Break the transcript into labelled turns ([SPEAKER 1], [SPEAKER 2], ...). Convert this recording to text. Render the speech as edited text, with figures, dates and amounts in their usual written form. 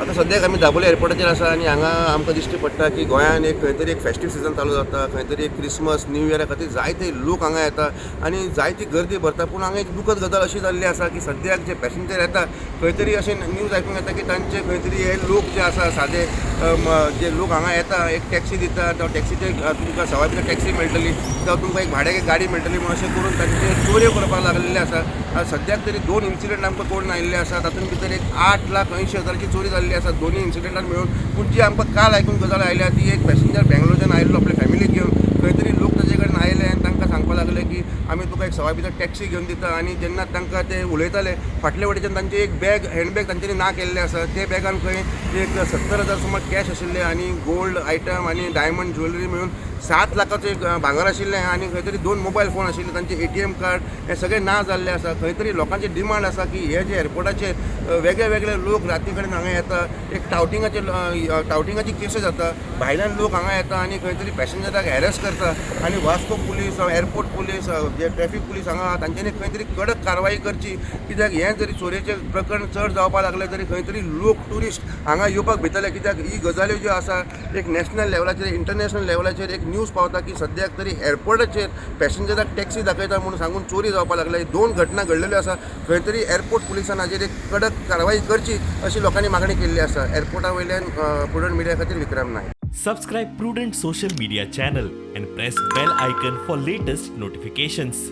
[SPEAKER 1] आतां सद्याक आमी दाबोली एअरपोर्टाचेर आसा आनी हांगा आमकां दिश्टी पडटा की गोंयान एक खंय तरी एक फेस्टीव सिजन चालू जाता. खंय तरी एक क्रिसमस, न्यू इयरा खातीर जायते लोक हांगा येता आनी जायती गर्दी भरता. पूण हांगा एक दुखद गजाल अशी जाल्ली आसा की सद्याक जे पॅसेंजर येता, खंय तरी अशें न्यूज आयकूंक येता की तांचे खंय तरी हे लोक जे आसा, सादे जे लोक हांगा येता, एक टॅक्सी दिता, त्या टॅक्सीचे तुमकां सवाय भितर टॅक्सी मेळटली जावं तुमकां एक भाड्याक एक गाडी मेळटली म्हणून अशें करून तांचे चोरयो करपाक लागलेले आसा. सद्याक तरी दोन इन्सिडंट आमकां कळून आयिल्ले आसा. तातूंत भितर एक 8,80,000ची चोरी जाल्ली आसा दोनूय इन्सिडंटान मेळून. पूण जी आमकां काल आयकून गजाल आयल्या ती एक पॅसेंजर बेंगलोरच्यान आयिल्लो आपल्या फॅमिलीक घेवन. खंय तरी लोक ताजे कडेन आयले आनी तांकां सांगपाक लागले की आमी तुका एक सवाय भितर टॅक्सी घेवन दिता. आनी जेन्ना तांकां ते उलयताले, फाटले वटेच्यान तांचे एक बॅग, हँडबॅग तांच्यांनी ना केल्लें आसा. ते बॅगान खंय एक 70,000 सुमार कॅश आशिल्ले आनी गोल्ड आयटम आनी डायमंड ज्वेलरी मेळून 7 लाखाचें एक भांगर आशिल्लें आनी खंय तरी दोन मोबायल फोन आशिल्ले, तांचे एटीएम कार्ड, हे सगळें ना जाल्लें आसा. खंय तरी लोकांची डिमांड आसा की हे जे एअरपोर्टाचेर वेगळे वेगळे लोक राती कडेन हांगा येता, एक टावटिंगाची केसीस जाता. भायल्यान लोक हांगा येता आनी खंय तरी पॅसेंजराक हॅरेस करता. आनी वास्को पुलीस, एअरपोर्ट पुलीस, जे ट्रॅफीक पुलीस हांगा आहा, तांच्यांनी खंय तरी कडक कारवाई करची, कित्याक हें जरी चोरयेचें प्रकरण चड जावपाक लागलें तरी खंय तरी लोक ट्युरिस्ट हांगा येवपाक भितले, कित्याक ही गजाल्यो ज्यो आसा, एक नॅशनल लेवलाचेर, इंटरनॅशनल लेवलाचेर एक न्यूज पावता की सद्याक तरी एअरपोर्टाचेर पॅसेंजराक टॅक्सी दाखयता म्हणून सांगून चोरी जावपाक लागल्या. दोन घटना घडलेल्यो आसा. खंय तरी एअरपोर्ट पुलिसान हाजेर एक कडक कारवाई करची अशी लोकांनी मागणी केल्ली आसा. एअरपोर्टा वयल्यान प्रुडंट मिडिया खातीर विक्रम Naik.
[SPEAKER 2] Subscribe Prudent Social Media channel and press bell icon for latest notifications.